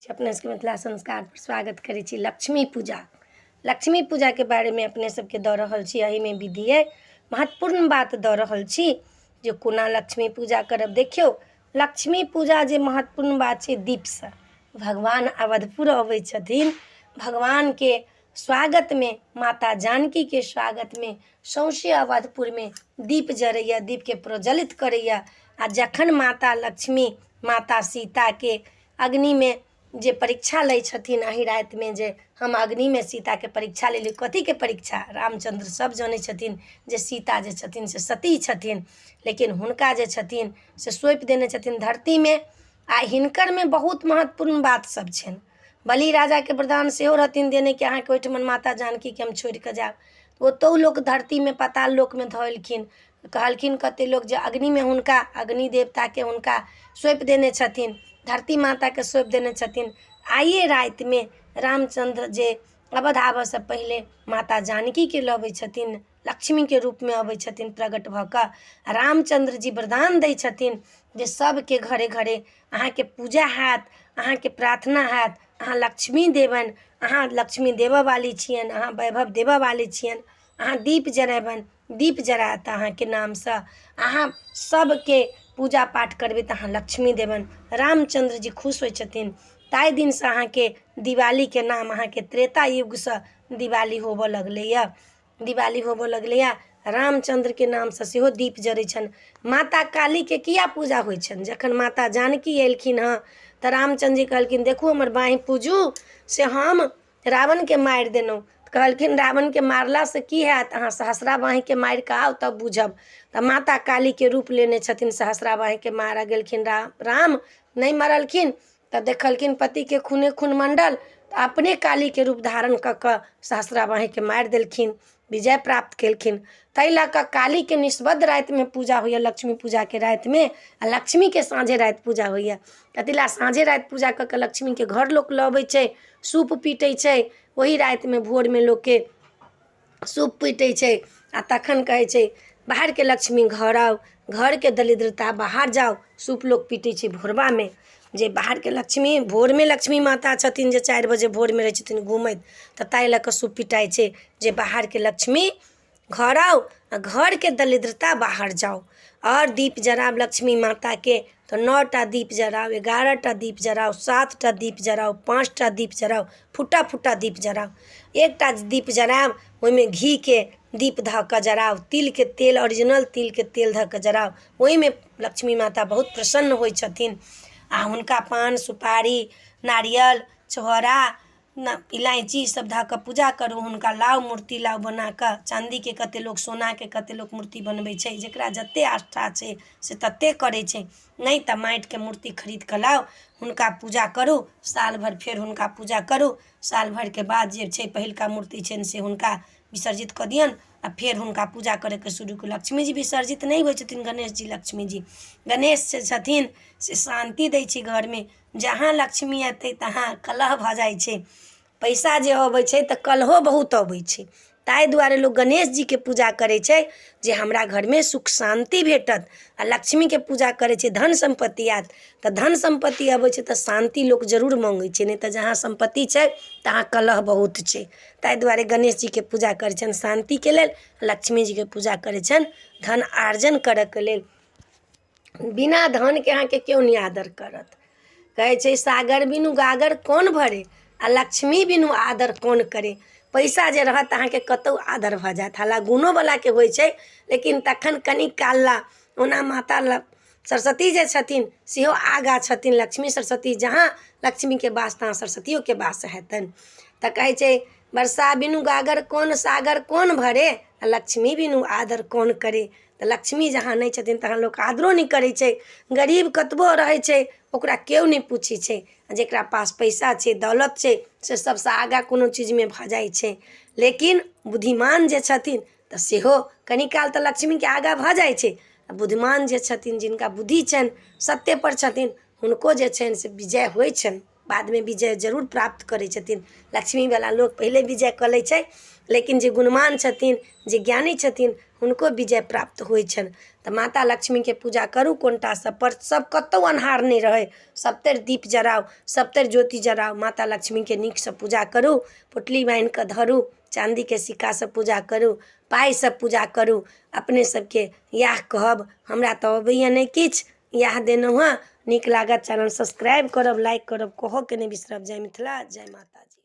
अपने सबके मिथिला संस्कारपर स्वागत करै छी। लक्ष्मी पूजा, लक्ष्मी पूजाके बारेमे अपने सबके दऽ रहल छी। एहिमे विधि अइ, महत्वपूर्ण बात दऽ रहल छी जे कोना लक्ष्मी पूजा करब। देखियौ, लक्ष्मी पूजा जे महत्वपूर्ण बात छै, दीपसँ भगवान अवधपुर अबै छथिन। भगवानके स्वागतमे, माता जानकीके स्वागतमे सौँसे अवधपुरमे दीप जरैए, दीपके प्रज्वलित करैए। आ जखन माता लक्ष्मी माता सीताके अग्निमे जे परीक्षा लै छथिन एहि रातिमे, जे हम अग्निमे सीताके परीक्षा लेली। कथीके परीक्षा? रामचन्द्र सब जनै छथिन जे सीता जे छथिन से सती छथिन, लेकिन हुनका जे छथिन से सौंपि देने छथिन धरतीमे। आ हिनकरमे बहुत महत्वपूर्ण बात सब छनि। बलि राजाके वरदान सेहो रहथिन देने कि अहाँके ओहिठमन माता जानकीके हम छोड़िकऽ जायब। ओतहु लोक धरतीमे पाताल लोकमे धऽ एलखिन। कहलखिन कतेक लोक जे अग्निमे हुनका अग्नि देवताके हुनका सौंपि देने छथिन, धरती माताके सौंपि देने छथिन। आइए रातिमे रामचन्द्र जे अवध आबऽसँ पहिले माता जानकीके लबै छथिन, लक्ष्मीके रूपमे अबै छथिन प्रगट भऽ कऽ। रामचन्द्र जी वरदान दै छथिन जे सभके घरे घरे अहाँके पूजा हैत, अहाँके प्रार्थना हैत, अहाँ लक्ष्मी देबनि, अहाँ लक्ष्मी देबऽवाली छियनि, अहाँ वैभव देबऽवाली छियनि। अहाँ दीप जरेबनि, दीप जरायत अहाँके नामसँ, अहाँ सबके पूजा पाठ करबै तऽ अहाँ लक्ष्मी देबनि। रामचन्द्र जी खुश होइ छथिन। ताहि दिनसँ अहाँके दिवालीके नाम अहाँके त्रेता युगसँ दिवाली होबऽ लगलैए, दिवाली होबऽ लगलैए। रामचन्द्रके नामसँ सेहो दीप जरै छनि। माता कालीके किया पूजा होइ छनि? जखन माता जानकी एलखिन हँ तऽ रामचन्द्र जी कहलखिन, देखू हमर बाँहि पूजू से हम रावणके मारि देलहुँ। तऽ कहलखिन, रावणके मारलासँ की हैत? अहाँ सहस्रा बाँहिके मारि कऽ आउ तब बूझब। तऽ माता कालीके रूप लेने छथिन, सहस्रा बाँहिके मारऽ गेलखिन राम। राम नहि मरलखिन तऽ देखलखिन पतिके खूने खून मण्डल, तऽ अपने कालीके रूप धारण कऽ कऽ सहस्रा बाँहिके मारि देलखिन, विजय प्राप्त केलखिन। ताहि लऽ कऽ कालीके निष्बद्ध रातिमे पूजा होइए लक्ष्मी पूजाके रातिमे, आ लक्ष्मीके साँझे राति पूजा होइए। कथी लए साँझे राति पूजा कऽ कऽ लक्ष्मीके घर लोक लऽ अबै छै, सूप पीटै छै? ओही रातिमे भोरमे लोकके सूप पीटै छै आ तखन कहै छै, बाहरके लक्ष्मी घर आउ, घरके दरिद्रता बाहर जाउ। सूप लोक पीटै छै भोरबामे जे बाहरके लक्ष्मी। भोरमे लक्ष्मी माता छथिन जे 4 बजे भोरमे रहै छथिन घूमैत, तऽ ताहि लऽ कऽ सूप पिटाइ छै जे बाहरके लक्ष्मी घर आउ आ घरके दरिद्रता बाहर जाउ। आओर दीप जरायब लक्ष्मी माताके तऽ 9 टा दीप जराउ, 11 टा दीप जराउ, 7 टा दीप जराउ, 5 टा दीप जराउ, फुट्टा फुट्टा दीप जराउ। एकटा दीप जरायब, ओहिमे घीके दीप धऽ कऽ जराउ, तिलके तेल, ओरिजिनल तिलके तेल धऽ कऽ जराउ। ओहिमे लक्ष्मी माता बहुत प्रसन्न होइ छथिन। आ हुनका पान सुपारी नारियल छोहारा इलायची सब धऽ कऽ पूजा करू। हुनका लाउ, मूर्ति लाउ बना कऽ चाँदीके, कतेक लोक सोनाके, कतेक लोक मूर्ति बनबै छै। जकरा जतेक आस्था छै से ततेक करै छै। नहि तऽ माटिके मूर्ति खरीद कऽ लाउ, हुनका पूजा करू। साल भरि फेर हुनका पूजा करू। साल भरिके बाद जे छै पहिलका मूर्ति छनि से हुनका विसर्जित कऽ दियौन आ फेर हुनका पूजा करैके शुरू करू। लक्ष्मीजी विसर्जित नहि होइ छथिन। गणेश जी, लक्ष्मी जी, गणेश जे छथिन से शान्ति दै छै घरमे। जहाँ लक्ष्मी अयतै तहाँ कलह भऽ जाइ छै। पैसा जे अबै छै तऽ कलहो बहुत अबै छै। ताहि दुआरे लोक गणेश जीके पूजा करै छै जे हमरा घरमे सुख शान्ति भेटत। आ लक्ष्मीके पूजा करै छै, धन सम्पत्ति आयत। तऽ धन सम्पत्ति अबै छै तऽ शान्ति लोक जरूर मङ्गै छै। नहि तऽ जहाँ सम्पत्ति छै तहाँ कलह बहुत छै। ताहि दुआरे गणेश जीके पूजा करै छनि शान्तिके लेल, लक्ष्मी जीके पूजा करै छनि धन आर्जन करऽके लेल। बिना धनके अहाँके केओ नहि आदर करत। कहै छै, सागर बिनु गागर कोन भरे आ लक्ष्मी बिनु आदर कोन करे। पैसा जे रहत, अहाँके कतहु आदर भऽ जायत। हालाँकि गुणोवलाके होइ छै, लेकिन तखन कनि काल लए। ओना माता सरस्वती जे छथिन सेहो आगाँ छथिन। लक्ष्मी सरस्वती, जहाँ लक्ष्मीके वास तहाँ सरस्वतियोके वास हेतनि। तऽ कहै छै, वर्षा बिनु गागर कोन सागर कोन भरे आ लक्ष्मी बिनु आदर कोन करे। तऽ लक्ष्मी जहाँ नहि छथिन तहाँ लोक आदरो नहि करै छै। गरीब कतबो रहै छै, ओकरा केओ नहि पूछै छै। आ जकरा पास पैसा छै, दौलत छै, से सभसँ आगाँ कोनो चीजमे भऽ जाइ छै। लेकिन बुद्धिमान जे छथिन तऽ सेहो कनि काल तऽ लक्ष्मीके आगाँ भऽ जाइ छै। आ बुद्धिमान जे छथिन, जिनका बुद्धि छनि, सत्यपर छथिन, हुनको जे छनि से विजय होइ छनि। बादमे विजय जरूर प्राप्त करै छथिन। लक्ष्मीवला लोक पहिले विजय कऽ लै छै, लेकिन जे गुणवान छथिन, जे ज्ञानी छथिन, हुनको विजय प्राप्त होइ छनि। तऽ माता लक्ष्मीके पूजा करू। कोनटा सबपर सब कतहु अन्हार नहि रहै, सबतरि दीप जराउ, सबतरि ज्योति जराउ। माता लक्ष्मीके नीकसँ पूजा करू, पोटली बान्हिकऽ धरू, चाँदीके सिक्कासँ पूजा करू, पाइसँ पूजा करू। अपने सबके इएह कहब, हमरा तऽ अबैए नहि किछु, इएह देलहुँ हँ। नीक लागत चैनल सब्सक्राइब करब, लाइक करब, कहऽके नहि बिसरब। जय मिथिला, जय माताजी।